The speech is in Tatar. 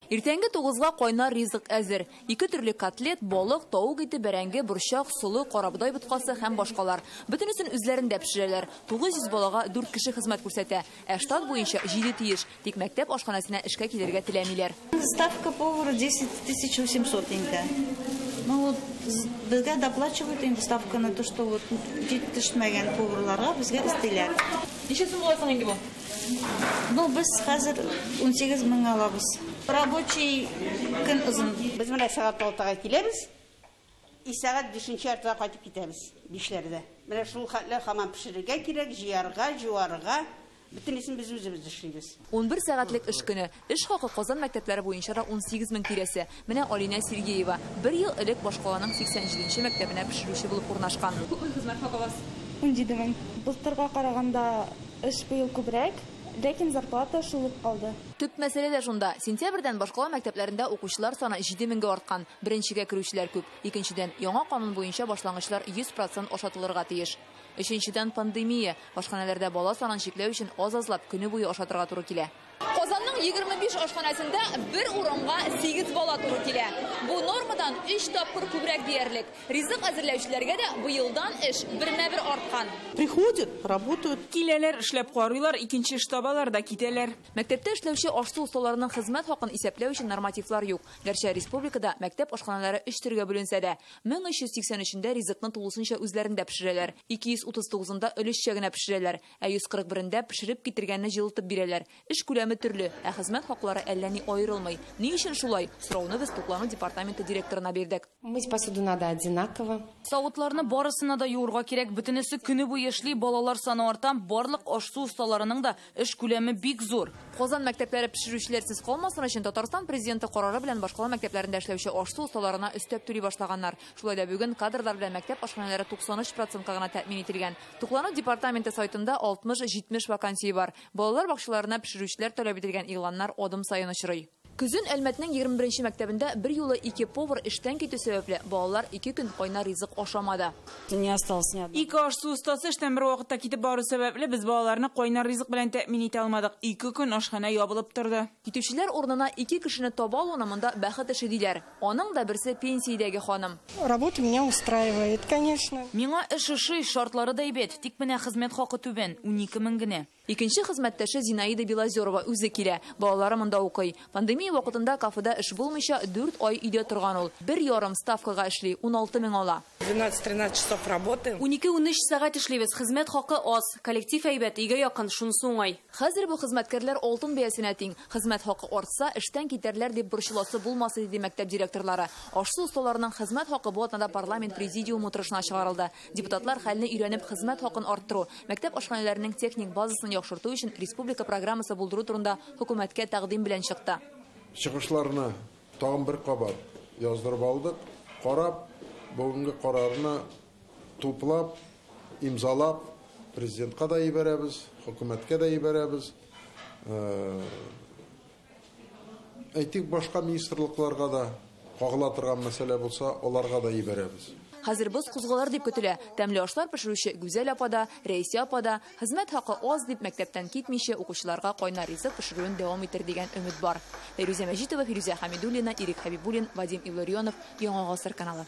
Иртәнге 9-га кайнар ризык әзер. Ике төрле котлет, балык, тавык ите, бәрәңге, борчак, солы, карабодай боткасы һәм башкалар. Бөтенесен үзләрендә пешерәләр. 900 балага 4 кеше хезмәт күрсәтә. Ә штат буенча 7 тиеш. Тик мәктәп ашханәсенә эшкә килергә теләмиләр. Ставка повара 10 800 инде. Ну вот безгә доплачивают инде ставканы, то что вот җитешмәгән поварларга безгә өстиләр. Ничә сум була соң инде бу? Ну, без хәзер 18 мең алабыз. Рабочий көн озын. Без менә сәгать 6-га киләбез. И сәгать 5:30-да кайтып китәбез, 5-ләрдә. Менә шул хәтле һаман пешерергә кирәк, җыярга, җуарга. Бөтенесен без үзебез эшлибез. 11 сәгатьлек эш көне. Эш хакы Казан мәктәпләре буенча да 18 мең тирәсе. Менә Алинә Сергеева бер ел элек башкаланың 87нче мәктәбенә пешерүче булып урнашкан. Күпме хезмәт хакы аласыз? 17 мең. Былтырга караганда эш быел күбрәк, ләкин зарплата шул ук калды. Төп мәсьәлә дә шунда. Сентябрьдән башкала мәктәпләрендә укучылар саны 7 меңгә арткан. Беренчегә керүчеләр күп. Икенчедән, яңа канун буенча башлангычлар 100% ашатылырга тиеш. Өченчедән, пандемия. Ашханәләрдә бала санын чикләү өчен аз-азлап көне буе ашатырга туры килә. Казанның 25 ашханәсендә бер урынга 8 бала туры килә. Бу нормадан 3 тапкыр күбрәк диярлек. Ризык әзерләүчеләргә дә быелдан эш бермә-бер арткан. Приходят, работают. Киләләр, эшләп карыйлар, икенче эш табалар да китәләр. Мәктәптә эшләүче аш-су осталарының хезмәт хакын исәпләү өчен нормативлар юк. Гәрчә республикада мәктәп ашханалары 3 төргә бүленсә дә, 1383-ндә ризыкны тулысынча үзләрендә пешерәләр. 239-ында өлешчә генә пешерәләр, ә 141-ндә пешереп китергәнне җылытып бирәләр. Эш күләме төрле, ә хезмәт хаклары әллә ни аерылмый. Ни өчен шулай? Сорауны без туклану департаменты директорына бирдек. Мыть посуду надо одинаково. Савытларны барысына да юырга кирәк. Бөтенесе көне буе эшли, балалар саны арта, барлык аш-су осталарының да эш күләме бик зур. Казан мәктәпләре пешерүчеләрсез калмасын өчен Татарстан президенты карары белән башкала мәктәпләрендә эшләүче аш-су осталарына өстәп түли башлаганнар. Шулай да бүген кадрлар белән мәктәп ашханалары 93%-ка гына тәэмин ителгән. Туклану департаменты сайтында 60-70 вакансия бар. Балалар бакчаларына пешерүчеләр таләп ителгән игъланнар адым саен очрый. Көзен Әлмәтнең 21нче мәктәбендә бер юлы 2 повар эштән китү сәбәпле балалар 2 көн кайнар ризык ашамады. Ике аш-су остасы эштән бер вакытта китеп бару сәбәпле без балаларны кайнар ризык белән тәэмин итә алмадык. 2 көн ашханә ябылып торды. Китүчеләр урынына 2 кешене таба алуны монда бәхет эше диләр. Аның да берсе пенсиядәге ханым. Работа меня устраивает, конечно. Миңа эш ошый, шартлары да әйбәт, тик менә хезмәт хакы түбән, 12 мең генә. Икенче хезмәттәше Зинаида Белозерова үзе килә. Балалары монда укый. Пандемия вакытында кафеда эш булмыйча 4 ай өйдә торган ул. 1,5 ставкага эшли, 16 мең ала. 12-13 часов работаем. 12-13 сәгать эшлибез. Хезмәт хакы аз, коллектив әйбәт, өйгә якын, шунысы уңай. Хәзер бу хезмәткәрләр алтын бәясенә тиң. Хезмәт хакы артса, эштән китәрләр дип борчыласы булмас иде, ди мәктәп директорлары. Аш-су осталарының хезмәт хакы бу атнада парламент президиумы утырышына чыгарылды. Депутатлар хәлне өйрәнеп хезмәт хакын арттыру, мәктәп ашханәләренең техник базасын яхшырту өчен республика программасы булдыру турында хөкүмәткә тәкъдим белән чыкты. Чыгышларны тагын бер кабат яздырып алдык, карап, бүгенге карарны туплап, имзалап, президентка да җибәрәбез, хөкүмәткә дә җибәрәбез. Әйтик, башка министрлыкларга да кагыла торган мәсьәлә булса, аларга да җибәрәбез. Хәзер боз кузгалар дип көтелә. Тәмле ашлар пешерүче Гүзәл апа да, Рәйсә апа да хезмәт хакы аз дип мәктәптән китмичә укучыларга кайнар ризык пешерүен дәвам итер дигән өмет бар. Фәйрүзә Мәҗитова, Фирүзә Хәмидуллина, Ирек Хәбибуллин, Вадим Илларионов, Яңа Гасыр каналы.